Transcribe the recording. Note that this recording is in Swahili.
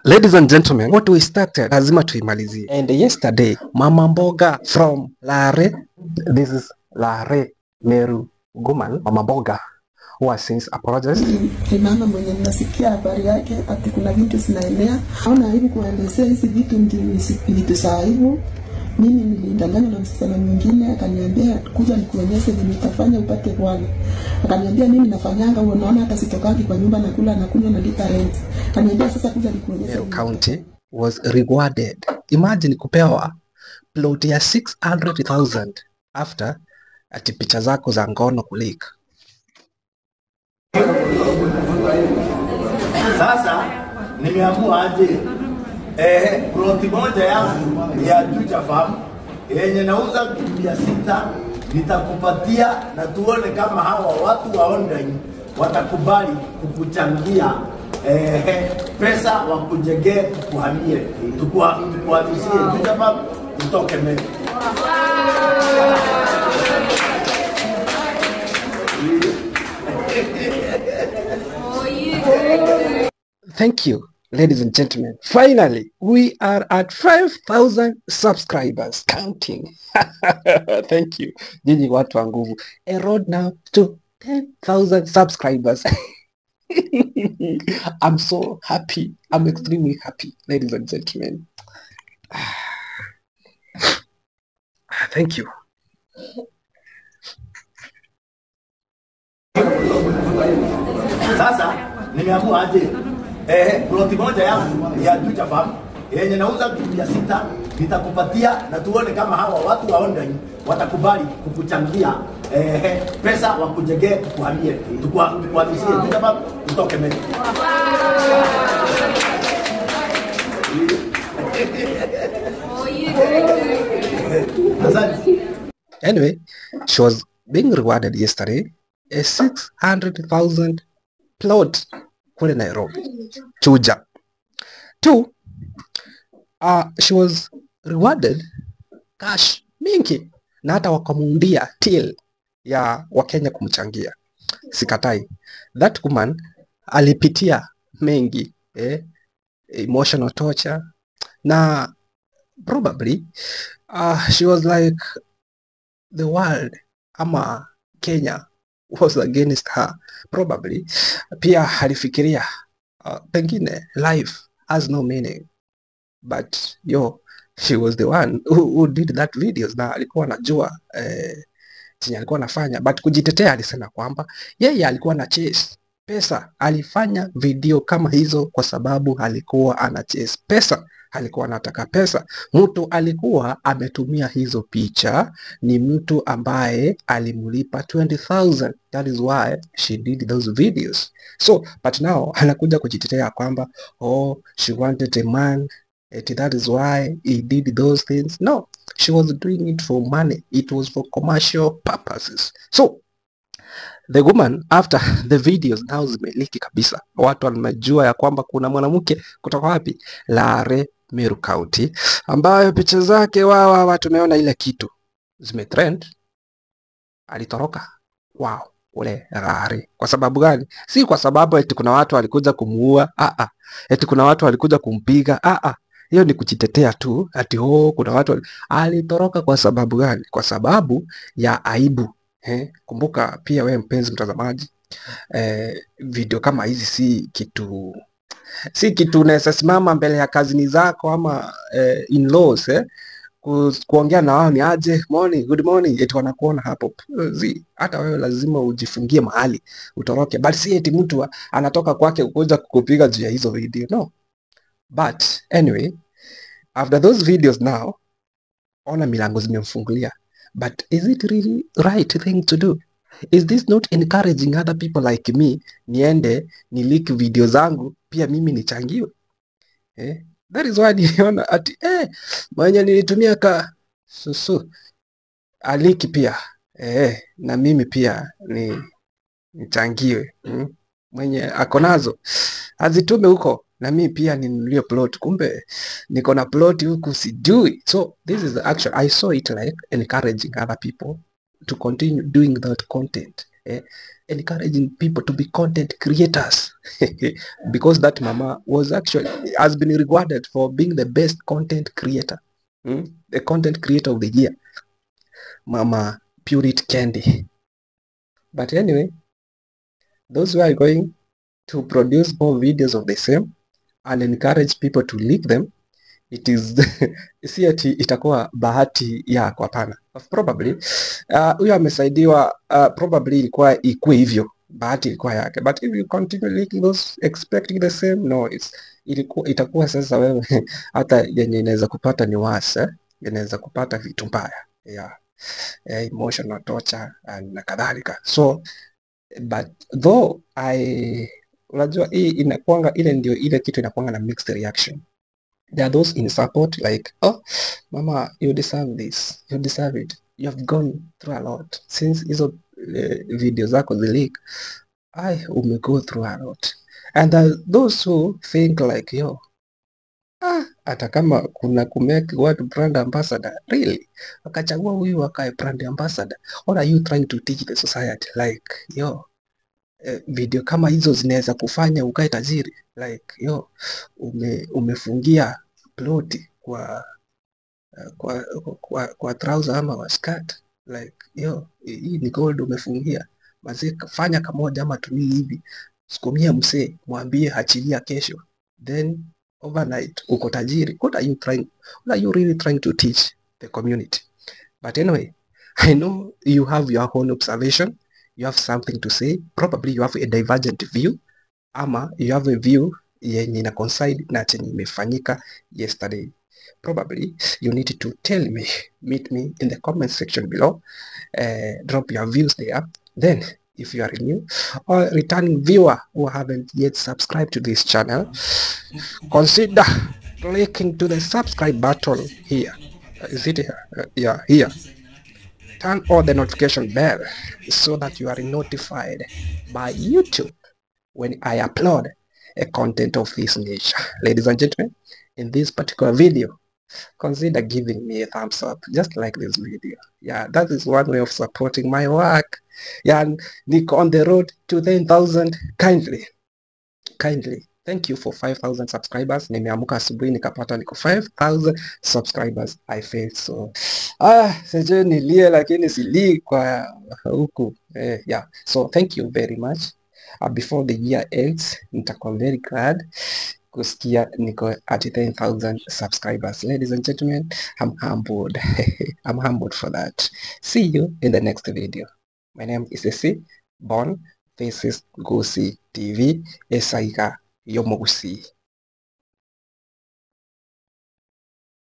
Ladies and gentlemen, what we started lazima tuimalizie. And yesterday, Mama Mboga from Lare, this is Lare Meru Guman, Mama Mboga, who has since apologized. Ni mama mwenye nasikia habari yake ati kuna vitu zinaenea. Naona aibu kuelezea hizi vitu, ndio vitu za aibu. Mimi nilidanganywa na msichana mwingine, akaniambia kuja nikuonyeshe vile utafanya upate bwana. Akaniambia mimi nafanyanga, unaona hata sitokangi kwa nyumba, nakula na kunywa na lipa rent. Akaniambia sasa kuja nikuonyeshe. Meru County was rewarded. Imagine kupewa plot ya 600,000 after ati picha zako za ngono kuleak. Sasa nimeamua aje, ploti moja yangu ya Juja Farm yenye nauza 600 nitakupatia, na tuone kama hawa watu wa online watakubali kukuchangia pesa wakujengee, tukuhamie, tukuhamishie Juja Farm utoke Meru. Thank you, ladies and gentlemen. Finally, we are at 5,000 subscribers counting. Thank you. Nyinyi watu wa nguvu. A road now to 10,000 subscribers. I'm so happy. I'm extremely happy, ladies and gentlemen. Thank you. Sasa nimeamua aje, ploti moja yangu ya Juja Farm yenye nauza 600 nitakupatia, na tuone kama hawa watu wa online watakubali kukuchangia pesa wakujengee, tukuhamie, tukuhamishie Juja Farm utoke Meru. Asante. Anyway, she was being rewarded yesterday a 600,000 plot kule Nairobi, Juja. Two, she was rewarded cash mingi na hata wakamuundia till ya Wakenya kumchangia. Sikatai, that woman alipitia mengi, emotional torture, na probably she was like the world ama Kenya was against her. Probably pia alifikiria pengine life has no meaning, but yo, she was the one who did that videos, na alikuwa anajua chenye alikuwa anafanya. But kujitetea alisema kwamba yeye alikuwa na chase pesa, alifanya video kama hizo kwa sababu alikuwa ana chase pesa, alikuwa anataka pesa. Mtu alikuwa ametumia hizo picha ni mtu ambaye alimlipa 20,000. That is why she did those videos. So, but now anakuja kujitetea kwamba oh, she wanted a man, that is why he did those things. No, she was doing it for money. It was for commercial purposes. So the woman, after the videos now zimeliki kabisa, watu wamejua ya kwamba kuna mwanamke kutoka wapi, Lare Meru County, ambayo picha zake wawa tumeona ile kitu zimetrend. Alitoroka wao kule Lare. Kwa sababu gani? Si kwa sababu eti kuna watu walikuja kumuua, eti kuna watu walikuja kumpiga, hiyo ni kujitetea tu ati oh, kuna watu. Alitoroka kwa sababu gani? Kwa sababu ya aibu. Kumbuka pia we mpenzi mtazamaji, video kama hizi si kitu unaweza simama mbele ya kazini zako ama in-laws, kuongea na wao ni aje, morning, good morning, eti wanakuona hapo. Hata wewe lazima ujifungie mahali utoroke, but si eti mtu anatoka kwake kuja kukupiga juu ya hizo video, no. But anyway, after those videos now, ona milango zimemfungulia. But is it really right thing to do? Is this not encouraging other people like me niende ni leak video zangu pia mimi nichangiwe? That is why niliona ati mwenye nilitumia ka susu aliki pia na mimi pia ni nichangiwe. Mwenye ako nazo azitume huko na mimi pia ninunulie plot, kumbe niko na plot huku sijui. So this is the actual, I saw it like encouraging other people to continue doing that content. Encouraging people to be content creators because that mama was actually has been rewarded for being the best content creator, the content creator of the year, Mama Purity Kendi. But anyway, those who are going to produce more videos of the same and encourage people to leak them, it is si ati itakuwa bahati yako, hapana. Probably huyo amesaidiwa, probably ilikuwa ikuwe hivyo, bahati ilikuwa yake, but if you continue leaking those expecting the same, no, it's ilikuwa itakuwa sasa wewe hata yenye inaweza kupata ni worse, eh? Inaweza kupata vitu mbaya, yeah. Emotional torture and na kadhalika. So but though I unajua hii inakuanga ile ndio ile kitu inakuanga na mixed reaction. There are those in support like, oh mama, you deserve this, you deserve it, you have gone through a lot since hizo video zako zileak, I ume go through a lot. And there are those who think like, yo, hata kama kuna kumake watu brand ambassador, really wakachagua huyu wakae brand ambassador, what are you trying to teach the society? Like yo, video kama hizo zinaweza kufanya ukae tajiri? Like yo, umefungia ploti kwa trouser ama kwa skirt, like yo, hii ni gold umefungia mazee, fanya kamoja ama tuwili hivi, sukumia msee, mwambie achilia kesho, then overnight uko tajiri. What are you really trying to teach the community? But anyway, I know you have your own observation, you have something to say, probably you have a divergent view ama you have a view yenye ina coincide na chenye imefanyika yesterday. Probably you need to tell me, meet me in the comment section below, drop your views there. Then if you are a new or returning viewer who haven't yet subscribed to this channel, consider clicking to the subscribe button here. Is it here? Yeah, here. Turn on the notification bell so that you are notified by YouTube when I upload a content of this nature. Ladies and gentlemen, in this particular video, consider giving me a thumbs up, just like this video. Yeah, that is one way of supporting my work. Yeah, and niko on the road to 10,000. Kindly, kindly. Thank you for 5,000 subscribers. Nimeamka asubuhi nikapata niko 5,000 subscribers. I feel so, sijui nilie lakini silii kwa huku. Yeah. So thank you very much. Before the year ends, nitakuwa very glad kusikia niko at 10,000 subscribers. Ladies and gentlemen, I'm humbled. I'm humbled for that. See you in the next video. My name is Ese Bon. This is Gusii TV. Esaiga Yomogusi.